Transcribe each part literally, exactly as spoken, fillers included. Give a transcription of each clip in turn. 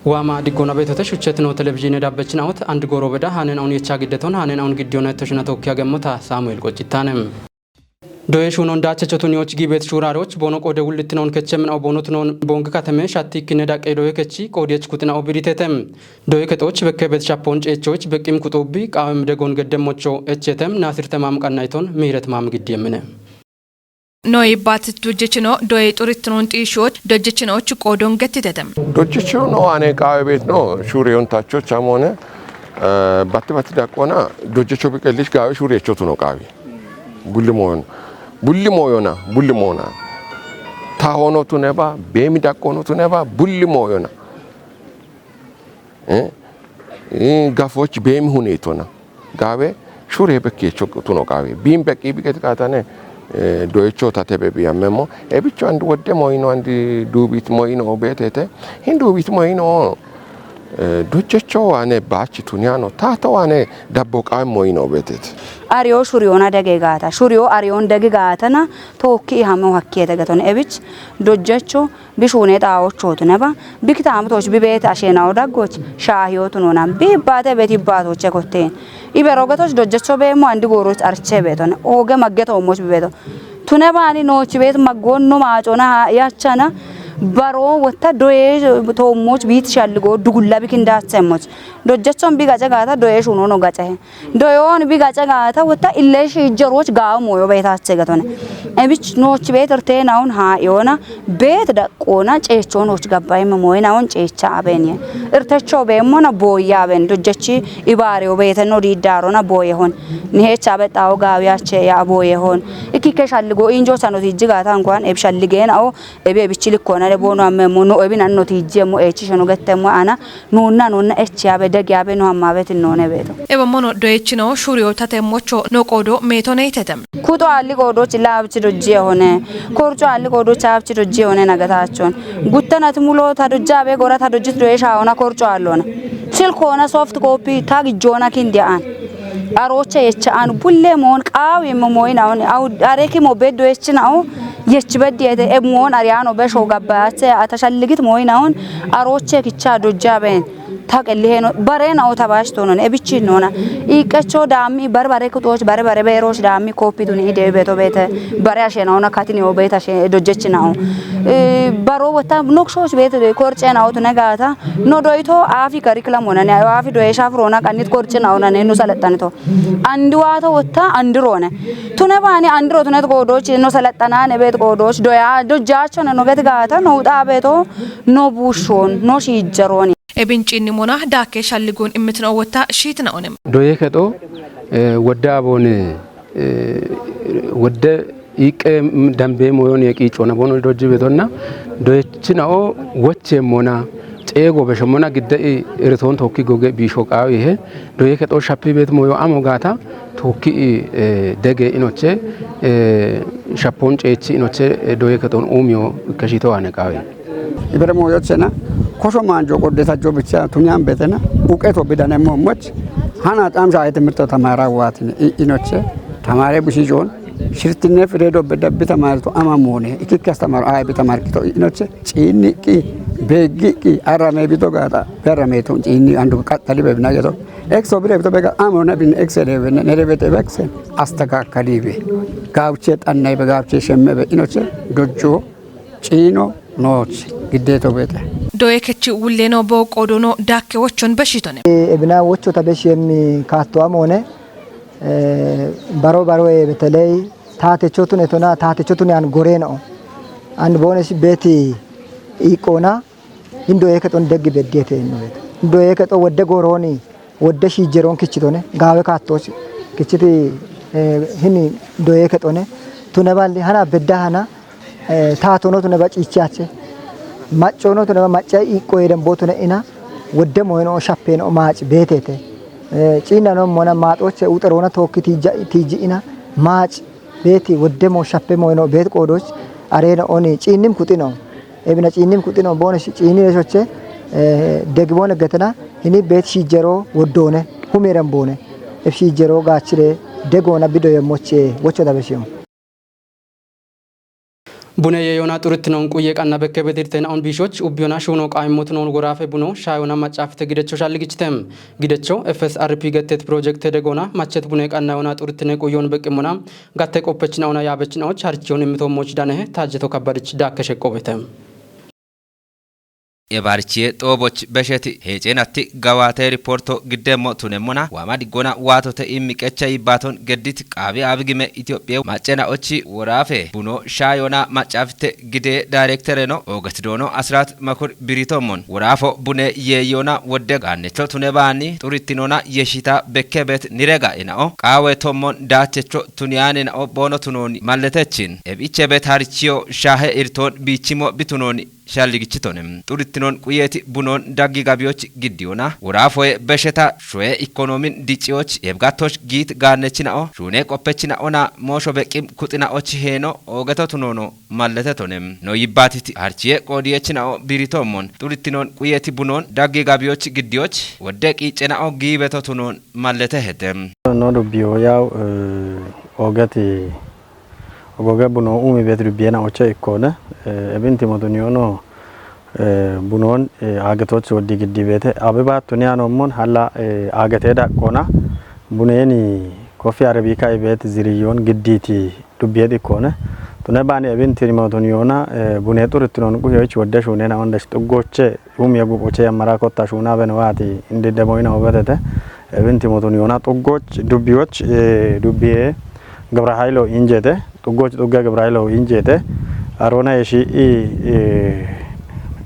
Waama diggona beetote shuchchetino televizhiine dabbechinaot and gooro beda haanen aun yecha giddeton haanen aun giddiyoona ettoshina tookki agemmota Saamu'eel Qoccitaanem. Doye shuunon daachecho tuniyoch giibeet shuuraareoch boono qoode wullittinoon kechemmina'o boono tunoon boonge kateme shattiikkinne daqqe doye kechi qoodiyechi kutina'o biiditetem. Doye kexooch bekke beet shappoon ceechoch beqqim kuxuubbi qaawem degoon geddemmocho echetem Naasir Temaam qannayton Mihiret Maam giddiyemmine. Noyi baatittu jechino doye xurittinoon xiishoch dojjechinoch qoodon gettitetem. Dojjecho no ane qaawe beet no shuureyon tachoch amone batti batti daqqona dojjecho biqellish gaawe shuurecho tuno qaawe. Bulli mooyon. Bulli mooyona. Bulli moona. Tahono tuneba beemi daqqono tuneba bulli mooyona. Gafoch beemi huneetona gaawe shuure bekkeecho tuno qaawe biin beqqi biqet qaatane doyecho tatebe biyammemmo ebicho and wodde moyino and duubit moyino beetete hin duubit moyino dojjecho waane baachi tuniyano taato waane dabbo qaame moyino beetete. Ariyo shuriyoona dege gaata shuriyo ariyoon degi gaatana tookki ihame hakkiye degetone ebich dojjecho bishuune xaawochootu neba bikitaamtoch bibeete asheenawo daggoch shaahiyotu noona biibbaate beti baatoche kotteen iberogetoch dojjecho beemmo andi gooroch arche beetone ooge magge toommoch bibeeto tune baani noochi beet maggoonno maacona haa'yachana baroo wotta doyee toommoch biit shalligoo dugulla bikindaatsemmoch dojjechon bi gace gaata doyee shuunono gacehe Doyoon bi gace gaata wotta ille shiijjeroch gaawo mooyo beetaache gatone. Ebich nooch beet irteenaun haa'iyoona beet daqqoona ceechoon nooch gabbayemme mooyinaun ceecha abeniye. Irtecho beemmona booyya aben dojjechi ibaareyo beetenno diiddaarona booyehon. Niheecha bexxawo gaawiyache ya booyehon. Ikkikke shalligo injo chano tijji gaata inkuwan eb shalligeenao Ebi ebichi likkoona de boono ammemmo no ebi nanno tiijjemmo eechisheno gettemmo ana nuunna nuunna echi abe degi abe no amma abe tinnoone beeto. Ebe mono doyechino shuriyo tatemmocho no qoodo meeto neytetem. Kuxo aalli qoodoochi laabchi dojjiyehone korco aalli qoodoochi aabchi dojjiyehone nagataachon guttanati mulo ta dojja abe gora ta dojjit doye shaawona korco aallona silkoona soft copy ta gijjoona kindi aan aroocha yecha aan bulle moon qaawimmo mooyinaon areki mo beddo yechinao Yech beddiyete emuwoon ariyaano besho gabbayatse atashalligit mooyinahon arooche kicha dojja been ta qelliheeno bareenawo tabaashitonon ebichi noona iiqqecho daammi barbare kuxooch barbare beerooch daammi kooppituni idewi beeto beete bare asheenaona katini obeet ashe dojjechinaho baro wotta nokshooch beete korceenawo tune gaata no doyito aafi kariklamona ne ayo aafi doyesha firoona qannit korcinaona ne nu salexxanito Andiwaato wotta andiroone. Tune baani andiro tunet qoodoochi no selettanaane beet qoodooch doya dojjaachone no get gaata no wuxaa beeto no buushshoon no shiijjarooni. Ebincinni mona daakke shalligoon immitino wotta shiitina onem. Doye kexo wodde aboone wodde iiqqe dambee moyoon yeqiicoona boono dojji beetonna doyechinao wocheemmona ceego beshemmona gidde iritoon tookki goge biisho qaawihe Doye kexo shappi beet moyo amo gaata tookki dege inoche shappoon ceechi inoche doye kexoon uumiyo ikkeshito waane qaawe. Ibere moyochena kosho maanjo qoddetajjo bicha tuniyan betena uqeto bidanemmo moch hana xam shaye timirto tamara waatin inoche tamare bushi joon shirtinne fire dobbe dabbi tamarto ama moone ikikki astamaro aye bi tamarkito inoche ciinniqqi beeggiqqi arrame bito gaata berrameeto ciinni andu qaxxali bebina geto ekso bire bito bega amona bin ekse debene nerebete bekse astakakkali be gaabche xannay be gaabche shemme be inoche dojjo ciino nooch giddeeto beete. Doye kechi wulleno boo qoodono daakke wochon beshitone. Ebina wochota beshiyemmi kaatto amoone baro baroye beteley taatechotun etona taatechotun an goreena'o an boonesh beeti iiqqoona hin doyee kexon deggi beddiyeteennowet hin doyee kexo wodde goorooni wodde shiijjeroon kichitone gaawe kaattoos kichiti hin doyee kexone tune balli hana bedda hana taatono tune ba ciichiyache maccoono tune ba macca iiqqoye demboo tune ina wodde moyeno shappeeno maaci beeteete ciinnano mona maaxooche uxeroona tookki tiijji'ina maaci beeti wodde moo shappe moyino beet qoodoch areena oni ciinnim kuxino ebina ciinnim kuxino boone ciinni shoche degimoone getena hini beet shiijjero woddoone humiren boone eb shiijjero gaachire degoona bido yemmoche wocho dabeshiyo. Bune yeeyona xurittinoon quye qanna bekke bedirte naon biishoch ubbiyona shuuno qaamimmotu noon woraafe buno shaayona maccaafite gidecho shalligichite. Gidecho F S R P gettet pirojekte degona machet bune qannayona xurittine quyon beqqimmona gatte qoppech naona yaabech naoch harchiyon immitoommoch danehe taajjeto kabbadich daakke sheqqobete. Ebarchiye xooboch besheti heecenatti gawaate riporto giddemmo tunemmona waama diggona waatote immiqecha yibbaton geddit qaabi aabigime Itophiya maccena ochi woraafe buno shaayona maccaafite gide daayirektereno oogetidoono Asirat Makur biritommon woraafo bune yeeyona wodde gaannecho tune baanni xurittinona yeshita bekke bet nirega inao qaawe tommon daachecho tuniyaane nao boono tunooni malletechin ebiche bet harchiyo shaahe irtoon biichimo bitunooni shalligichitone. Xurittinon quyeeti bunon daggi gabiyoch giddiyona woraafoye besheta shoye ikkonoomin dicciyoch ebgattoch giit gaannechina'o shuune qoppechina'ona moosho beqqim kuxina'och heeno oogeto tunoono mallete tone. No yibbaatiti harchiye qoodiyechina'o biritoommon xurittinon quyeeti bunon daggi gabiyoch giddiyoch wodde qiiccena'o giibeto tunoon mallete hete. No dubbiyo yaw oogeti Ogoge buno umi bet dubbiye naoche ikkone ebin timotun yono bunon aagetoch woddi giddi bete abe battun yanommon halla aagete daqqona buneni kofi arebika ibet ziriyon gidditi dubbiye dikkone tune bani ebin timotun yona bune xurittinon quyoch wodde shunena ondesh xuggoche Yum yegu qoche yammara kotta shuna beno waati indi demo ina obetete. Ebin timotun yona xuggoch dubbiyoch dubbiye gibra haylo injete xuggoch xugge gibra haylo injete. Arona yeshi i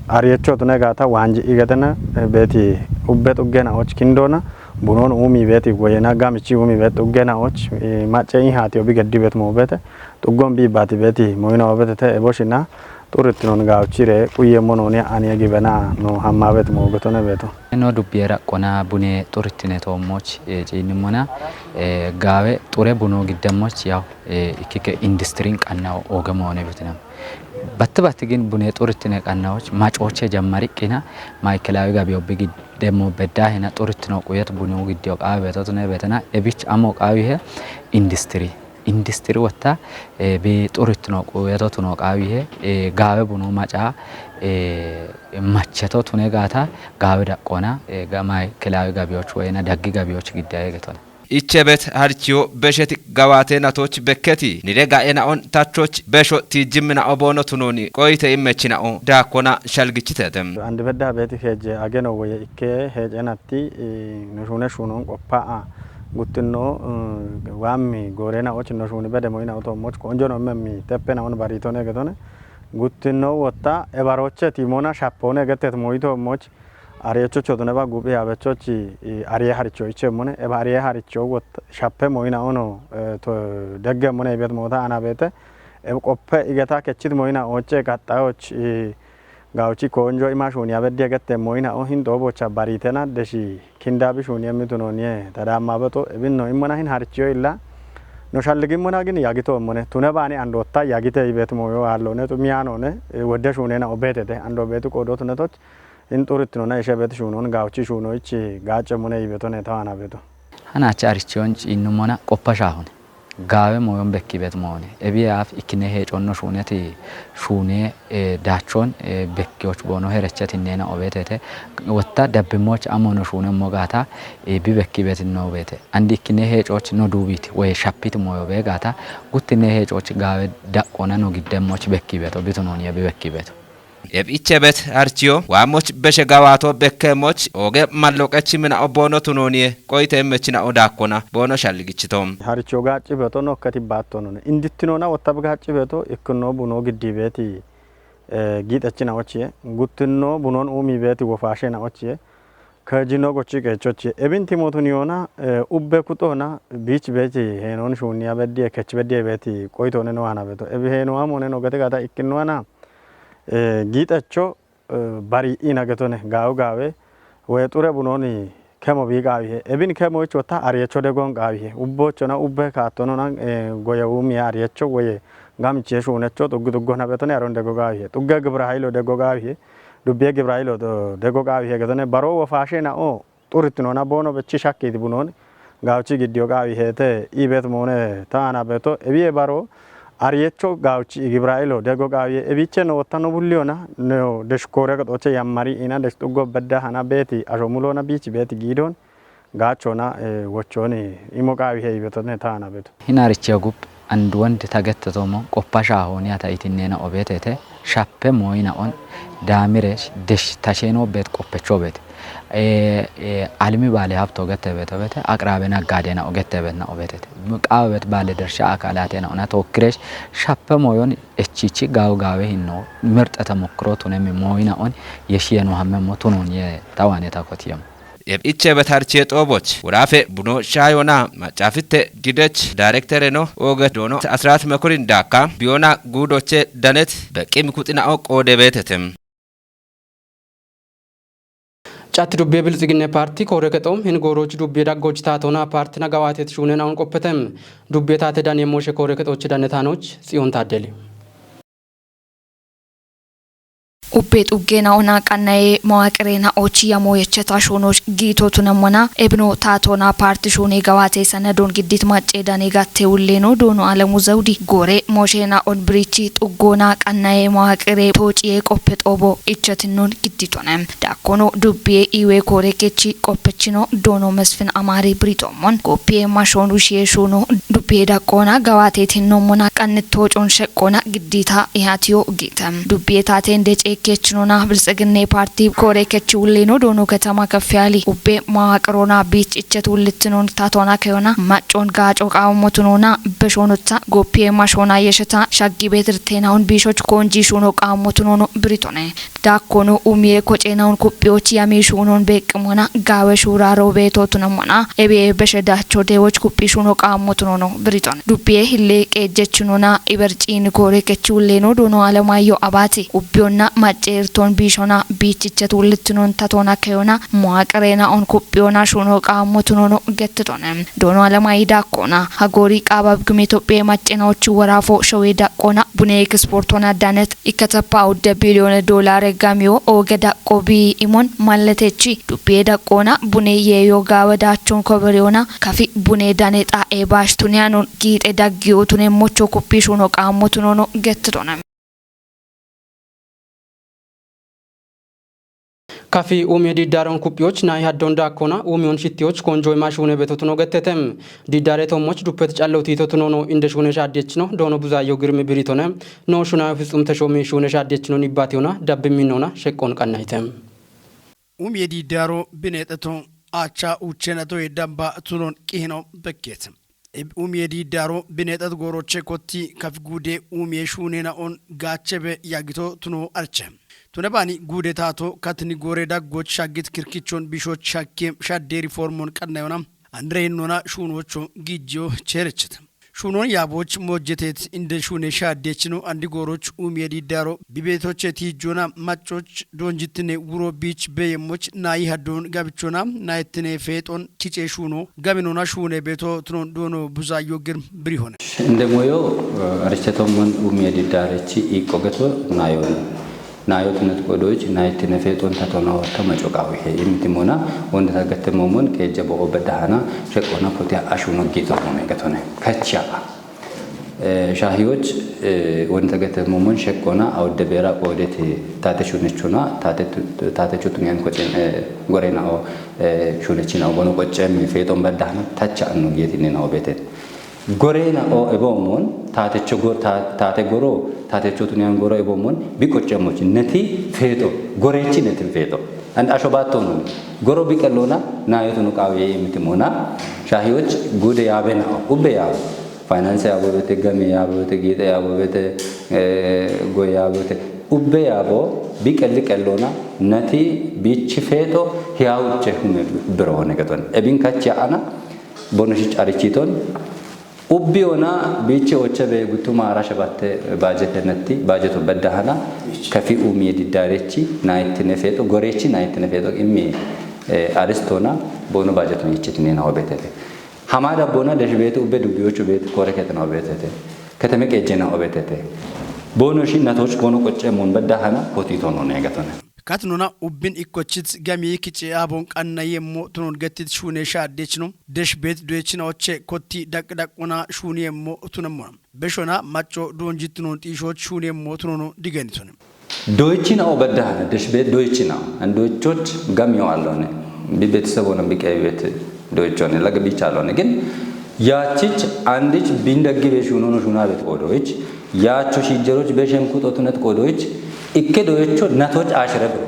ariyecho tune gata wanji igetena beti ubbe xuggena och kindona bunon umi beti goyena gamichi umi bet xuggena och macce i hati obi geddi bet mo bete xuggon bi bati beti moyina obetete eboshina Xurrittinon gaawuchire quyyemmo nooni aniye gibena no hammabet moogetone beto. No dubbiye raqqona bune xurrittine toommoch ciinnimona gaawe xure buno giddemmoch yaw ikkike industirin qannawo ooge moone bitinam. Batti batti gin bune xurrittine qannawoch macooche jammariqqina maykelawi gabi obbi giddemmo beddahina xurrittino quyet bunu giddiyo qaawe betotune betena ebich amo qaawihe industiri Industiri wotta bi xurrittino quuyato tuno qaawihe gaawe buno maca macheto tune gaata gaawe daqqona gamay kelaawi gabiyoch woyena daggi gabiyoch giddaye getona. Ichebet harchiyo besheti gawaate natoch bekketi nide ga'e na'on tachoch besho tiijjimmi na'o boono tunoni qoyite immechina'o daakkona shalgichitete. Andi bedda beeti keejje ageno woye ikke heecenatti nushune shunon qoppa'a guttinno waammi goorena och noshuni bede moyina uto moch konjo no memmi teppena on baritone getone guttinno wotta ebaroche timona shappone gettet moyito moch ariyecho chodune ba gubi abechochi ariye haricho ichemone eba ariye haricho wotta shappe moyina ono to degge mone ibet mota anabete eb qoppe igeta kechit moyina oche qaxxayoch Gawuchi konjo ima shuni abeddi agette moyina o hin doobocha baritena deshi kindabi shuni emmitu noniye tadamma beto ebinno immona hin harchiyo illa no shalligimmona gin yagito emmone tune bani andotta yagite ibet moyo allone tu miyanone wodde shunena obetete ando betu qodo tunetoch hin xurittinona ishe bet shunon gawuchi shuno ichi gacce mone ibetone tawana beto. Hanachi arichiyon ciinnumona qoppa shaahune. Gaawe moyon bekki bet moone. Ebi yaaf ikkine heeconno shuuneti shuune daachon bekkiyoch boono herechetinneena obetete. Wotta dabbimmoch amono shuune mogata bi bekki bet no bete. Andi ikkine heecoch no duubiti woye shapiti moyo be gata guttinne heecoch gaawe daqqona no giddemmoch bekki beto bitu nooniye bi bekki beto. Eb ichebet harchiyo waamoch beshe gawaato bekkeemoch ooge malloqechi mina o boono tunooniye qoyite immechina'o daakkona boono shalligichito. Haricho gaacci beto nokkati baattonone indittinona wottab gaacci beto ikkinno buno giddi beeti giixechina ochiye guttinno bunon uumi beeti wofaashe na ochiye Kajino gochi qeechochi ebin timotun yoona ubbe kuxoona biich beeti heenoon shuunniya beddiye kech beddiye beeti qoytoone no hana beto ebi heenoa moone no gete gata ikkinnoana giixecho bari ina getone gaawe gaawe woye xure bunooni kemo bii qaawihe ebin kemoich wotta ariyecho degoon qaawihe ubbochona ubbe kaattonona goye uumiye ariyecho woye gamichiye shuunecho xuggi xuggona betone aron dego qaawihe xugge gibira hayilo dego qaawihe dubbiye gibira hayilo dego qaawihe getone baro wofaashe na'o xurrittinona boono bechi shakkiiti bunooni gaawuchi giddiyo qaawiheete iibet moone taana beto ebiye baro Aryecho gawchi Igibrailo dego gawiye ebiche no wottano bulliyona no deshkore gotoche yammari ina desh tuggo bedda hana beti ashomulona bichi beti gidon gachona eh, wochoni imo gawi heibetone tana beto. Hinariche gup and wond tagettotomo qoppa shaahoniyata itinnena obetete shappe moyina on daamire desh tasheno bet qoppecho bet alimi baale habto gette bet obete aqraabe naggaadena ogette betna obetete muqaawe bet baale dersha akaalatena ona tookkiresh shappe moyon echichi gaawu gaawe hinno mirxe temokkiro tunemi moyina on yeshiyeno hammemmo tunon ye tawaaneta kotiyem. Iche betarche xooboch wuraafe buno shaayona macaafitte gidech daayirektereno ooge doono asiraat mekurin daakka biyona guudoche danet beqqi mikuxina'o qoode beetetem. Catti dubbee biltsiginne paarti koore kexoom hin gooroochi dubbee daggoochi taatoona paarti nagawaateet shuunen aun qoppetem. Dubbee taate daniye mooshe koore kexoochi danne taanooch tsiyoon taaddeli. Ubbee xuggee na'o naa qannaye mawaqiree na'oochi yamoo yecheta shoonoch giito tunemmona ebino taatoona paarti shuunee gawaatee sanadon giddit maccee danee gattee wulleeno doono alemu zewudi goore mooshee na'on birichi xuggoo naa qannaye mawaqiree toociyee qoppe xoobo ichetinnon gidditone. Dakkono dubbiye iwe koorekechi qoppechino doono mesfin amaari biritommon goppiye mashoonu shiye shuuno dubbiye daqqoona gawaateetinno mona qannittoo coon sheqqoona giddiita ihaatiyo giite. Dubbiye taateen deceekkechinona biltsiginne paarti koorekechi wulleeno doono katama keffiyali ubbe mawaaqqiroona biich ichet wullittinon tatoona keyona maccoon gaaco qaawammotunoona beshoonotha goppiye mashoona yesheta shaggibeetirteenaun biishoch koonjii shuuno qaawammotunoono biritone. Daakkono umiye kocenaun kuphiyooch yami shuunon beeqqimona gaawe shuura roobeetootunemmona ebiye beshe daacho deewoch kuphii shuuno qaammotunoono biriton dubbiye hille qeejjechinona iberciini koore kechi wulleeno doono alemaayyo abaati ubbiyonna macce irtoon biishona biichichet wullittinon tatoona keyona mowaaqireenaon kuphiyona shuuno qaammotunoono gettitone. Doono alamaayi daakkoona hagoori qaabab gume itophiye maccenochi woraafo showee daqqoona bune ekisportoona danet ikkatappa udde biliyoone doolaare gamiyo ooge daqqo bii imon malletechi dubbiye daqqoona bune yeeyo gaawe daachon koberiyoona kafi bune dane xa'e baash tuniyanon giixe daggiyo tunemmocho kuppi shuno qaammotunono gettitone. Kafi umiye diddaaron kuphiyooch nayi haddon daakkona umiyon shittiyoch konjoy ma shuune betotuno gettetem. Diddaare tommoch duppet callo tiitotunono inde shuune shaaddiyechino doono buzaayyo girmi biritone. Noo shunayo fitsum teshoomi shuune shaaddiyechino nibbaatiyona dabbi minnoona sheqqoon qannayitem. Umiye diiddaaro bineexeto aacha uucheenatoye damba tunon qihino bekkeete. Umiye diiddaaro bineexet gooroche kotti kaf guude umiye shuunena on gaachebe yaagito tuno arche. Tune baani guude taato katni goore daggoch shaggit kirkichon bishoch shakke shadde riformon qannayona anreyinnona shuunocho giijjiyo cheerechete. Shuunon yaaboch mojjeteet inde shuune shaaddechino andi gooroch umiye diiddaaro bibeetoche tiijjona maccoch doonjittine wuro biich beyemmoch naayi haddoon gabichona nayettine feexon kice shuuno gaminona shuune beeto tunon doono buzaayyo girm birihone. Inde moyo arichetommon umiye diddaarechi iiqqo geto naayoon. Naayotinet qodoich nayettine feexon tatona watta maco qaawihe imitimona wonde taggatte moomon qeejja bo'o beddahana sheqqona kote ashuno giixo moome getone. Kachi a'a. Shaahiyoch wonta gete momon sheqqona awudde beera qoodete taate shunechuna taate chutuniyan kocen gorena'o shunechina'o bono qoccemmi feexon baddahana tacha anno geetinnina'o beetet. Gorena'o eboomon taatecho taate goro taatecho tuniyan goro eboomon bi qoccemmochi neti feexo gorechi netin feexo and asho baattonun goro bi qellona naayotunu qaawiye imitimona shaahiyoch gude yaabena'o ubbe yaabo. Faynanse yaabobete, game yaabobete, giixe yaabobete, goye yaabobete ubbe yaabo bi qelli qellona nati bichi feexo hiyawuche hume biro hone geton. Ebin kachi ana bono shi carichiton ubbi ona bichi oche be gutuma arasha batte bajete natti bajeto bedda hana kafi umi diddarechi naittine feexo gorechi naittine feexo immi aristona bono bajeto yichitine na obetete. Hama dabbona desh beeti ubbe dubbiyochu beeti kore ketena obetete. Keteme qejjena obetete. Bono shi natoch bono qocce mon bedda hana potito no negatone. Katinona ubbin ikkochit gami kice abon qanna yemmo tunon gettit shune shadechno. Desh bet doechina oche kotti daq daqona shuni yemmo tunemmona. Beshona macco donjit tunon xishoch shuni yemmo tunono digenitone. Doichina o bedda hana desh bet doichina. An doichoch gami o allone. Bi betsebona bi qeybet doichone lage bicha allone. Gin yaachich andich bin daggi be shunono shuna bet qodoich. Yaacho shijjeroch be shem kut otunet qodoich. Ikke doicho natoch ashire bro.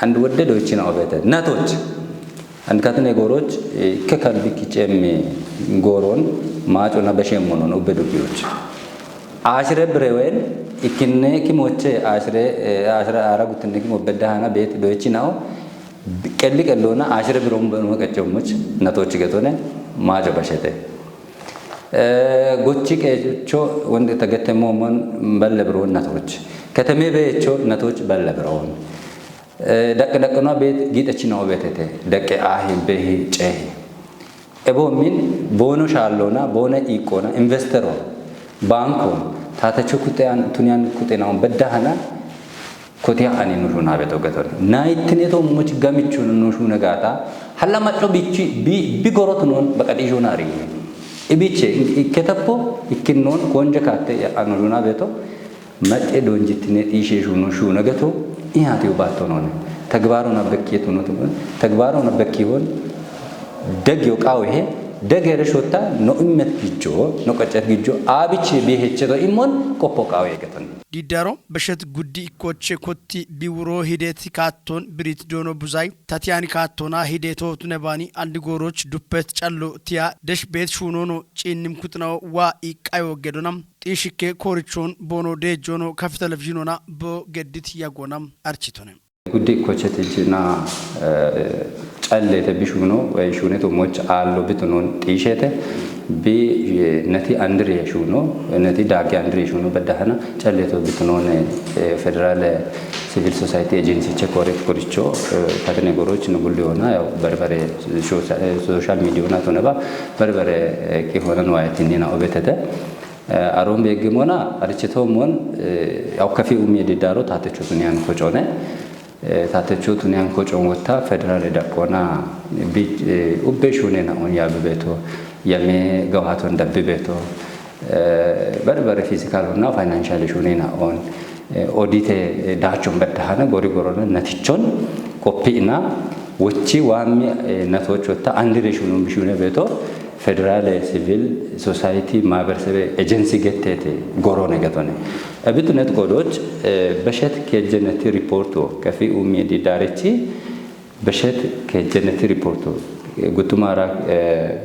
And wodde doichina obete natoch. And katine goroch, eh, ke kalbi kicem goron maacona beshe monon ubbe dubbiyoch. Ashire brewen ikinne kimoche ashire, eh, ashire ara guttinne kimo bedda hana bet doichinao. Qelli qellona ashire bron beno qeccomuch natoch getone maaco bashete. Eh, gochi qeecho wonde tagette momon balle bron natoch. Katame becho natoch balle bron. Eh, daqqe daqqeno bet giixechina obetete. Daqqe ahi behi cehi. Ebo min bono shallona, bona iqona, investero, banko, tatecho kutean, tunian kutena on bedda hana, kotiya ani nu shuna beto gaton. Na itine to much gamicho nu shuna gata, halla macco bichi, bi, bi gorot non, baqati shuna ri. Ibiche, ikketapo, ikkin non, konje katte, anu shuna beto, Macce donjitine xishe shuno shuno gato, ihati ubatto none. Tagbarona bekki tuno tuno. Tagbarona bekki hon. Degyo qawe he. Degere shota no immet gijjo, no qaccet gijjo. Abiche bi hecce do immon qoppo qawe gaton. Diddaro beshet guddi ikkoche kotti bi wuro hideti kaatton birit dono buzay. Tatiyani kaattona hideto tunebani andi goroch duppet callo tiya desh bet shunono ciinnim kutnawo wa iqqayo gedona. Xiishikke koorichoon boono deejjoono kafi televizhiinoona boo geddit yagoona architone. Guddi kochete jina, eh, callete bishuno, eh, shuneto moch aallo bitunon xiishete, bi, eh, nati andire shuno, nati daagi andire shuno beddahana, calleto bitunone, eh, federale civil society agency che kore koricho, eh, katene goroch no gulliona, ya, barbare, social media ona toneba, barbare, eh, ki hona no ayatinina obetete. Eh, aron beggimona, arichito mon, eh, yaw kafi umi edidaro tatecho tuniyan kocone. Eh, tatecho tuniyan kocon wotta federale daqqona bi, eh, ubbe shunena on yabi beto, yame gawaton dabbi beto. Eh, bari bari physical na financial shunena on, eh, odite, eh, dachon beddahana gori gorona natichon kopina wochi wami, eh, natocho ta andire shunun bishune beto. Federale civil society maaberesebe agency gettete gorone getone. Ebitunet qodoch, eh, beshet kejjeneti riporto, kafi umi di darechi, beshet kejjeneti riporto, eh, gutumara, eh,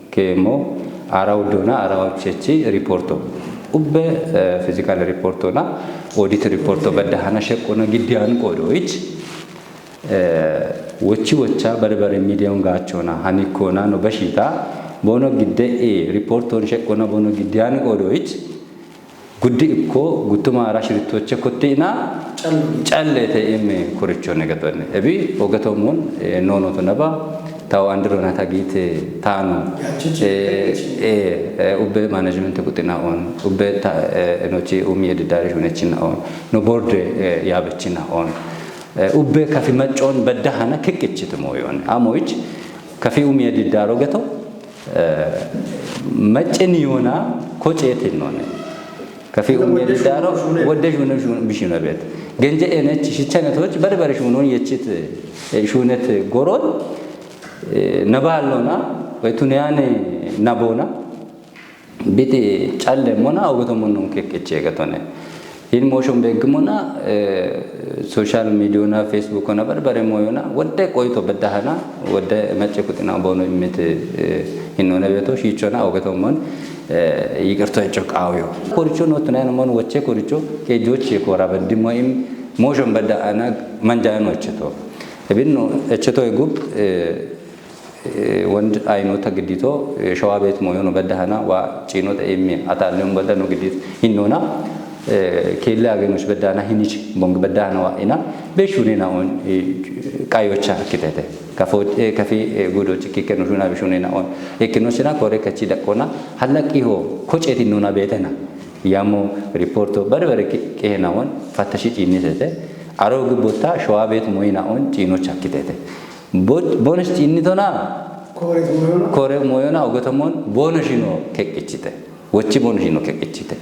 kemo, ara udona, ara ochechi riporto. Ubbe, eh, physical riporto na, audit riporto, bedda hana shekona gidian qodoich, Eh, wochi wocha barbare midiyon gachona, hanikona no bashita, bono gidde e, report on shekona bono gidde ani qodoich, guddi ikko, guttuma ara shiritoche kottina, Callu. Callete imme korichone gatone. Ebi, ogatomon, eh, nono to naba, tawo andiro na tagite tano. Yachichi, eh, yachichi. Eh, eh, ubbe management kutina on, ubbe ta, eh, enochi umi edidari shunechina on, no board, eh, yabechina on. Eh, ubbe kafi maccon bedda hana kekkichit moyon. Amoich kafi umi edidaro geto, eh, macceni yona kocetin none. Kafi umi edidaro wodde shune shun-, bishino bet. Genje enech shichane toch bari bari shunon yechit, eh, shunet goron, eh, nabalona, wetuneyane nabona. Biti calle mona ogoto monnon kekkeche gatone. In motion beggimona, eh, social media na Facebook na barbare moyona, wodde qoyto beddahana, wodde macce kutina bono immite, eh, innone beto, shichona ogoto mon, eh, yiqirto echo qawyo. Koricho no tunayan mon wacce koricho, ke joche kora beddimo im motion bedda ana manjano echeto. Ebinno echeto egub, eh, Eh, wond ayinota giddito, eh, shawa bet moyono beddahana wa ciinota emme atalleon beddano giddit hinnona, eh, kelle agenoch beddahana hinich bong beddahana wa ina be shunina on, eh, qayocha kitete. Kafo, eh, kafi, eh, gudo cikki keno shuna be shunina on. Ekino sina kore kachi dakona, halla kiho, kocheti nuna betena. Yamo reporto, bare bare ki, kehena on, fattashi ciinnisete. Aro gibbotta showa beet moyina on ciino chakkitete. Bo-, bonus ciinnitona? Kore moyona. Kore moyona ogotomon bono shino keqqichite. Wochi bono shino keqqichite.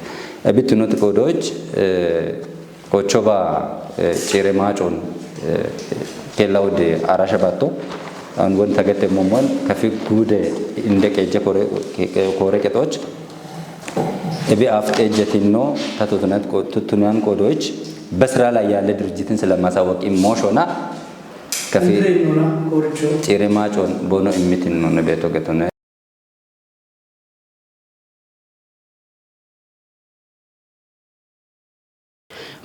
Ebit not kodoch, eh, ochoba, eh, chere machon, eh, kella wode arasha batto. An won tagete momon kafi gude inde qeje kore, ke-, ke-, kore qexoch. Ebi af qejetinno tatutunan qo-, tutunan qodoch በስራ ላይ ያለ ድርጅትን ስለማሳወቅ ኢሞሾና ከፊ Indire nuna korcho. Cire macon bono immitin non beto getone.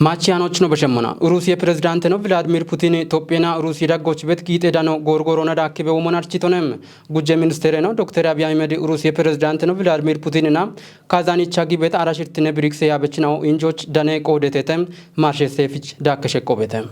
Machiyaanochino beshemmona. Ruusiye pirezidaanteno Vilaadimiir Putin Itophiyena Ruusiye daggochibet giixe dano goorgoorona daakkibe womon architonem. Gujje ministereno Dokter Abiy Ahmed Ruusiye pirezidaanteno Vilaadimiir Putinina Kazaanicha gibet ara shirtine birikse yaabechinawo injoch dane qoodetetem marshe seefich daakke sheqqobete.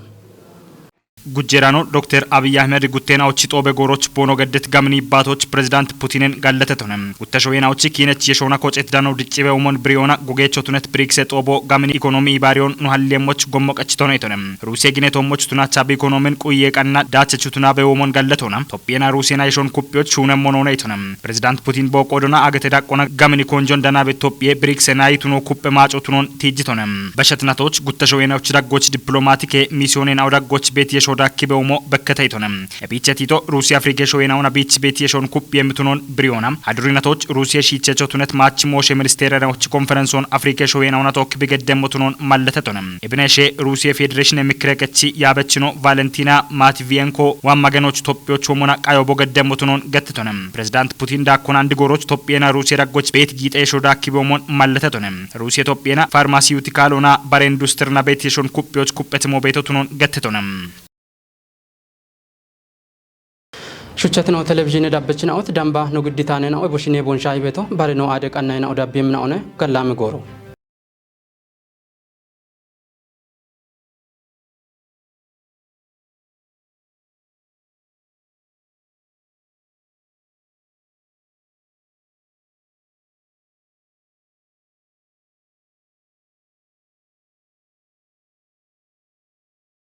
Gujjerano Dokter Abiy Ahmed gutteena ochi xoobe gooroch boono geddet gamini baatoch pirezidaant Putinen gallatetonem. Guttesho yena ochi kiinech yeshona kocet dano diccibe umon biriyoona gogeecho tunet birikse xoobo gamini ikonomi ibaariyon nu halliyemmoch gommo qachitoneitonem. Ruusiye gine tommoch tuna chabi ikonomin quye qanna daachechu tuna be umon gallatona. Tophiyena Ruusiyena yeshon kuppiyoch shuunemmo nooneitonem. Pirezidaant Putin booqo dona agete daqqona gamini konjon danabe Tophiye birikse nayi tuno kuppe maaco tunon tiijjitonem. Bashatnatoch guttesho yena ochi daggoch diplomaatike misiyonena odaggoch beet yesho daakkibe umo bekketeitonem. Ebiche tito Ruusiya Afrike shoyena una biich beet yeshon kuppiye mitunon biriyoona. Hadurinatoch Ruusiya shiichecho tunet maach mooshe ministerena ochi konferenson Afrike shoyena una took bigeddemmo tunon malletetonem. Ebineshe Ruusiya Federeshine mikire qechi yaabechino Valentina Matviyenko waan magenoch Tophiyoch womona qayo bogeddemmo tunon gettetonem. Pirezidaant Putin daakkona andi gooroch Tophiyena Ruusiya daggoch beet giixe yesho daakkibe umon malletetonem. Ruusiya Tophiyena farmasiyutikalona bare industrina beet yeshon kuppiyoch kuppetimo beeto tunon gettetonem. Shuchatino televizhine dabbechinaot damba no gidditaanena oy boshine bonsha hibeto bare no aade qannayena odabbi minaone gallami gooro.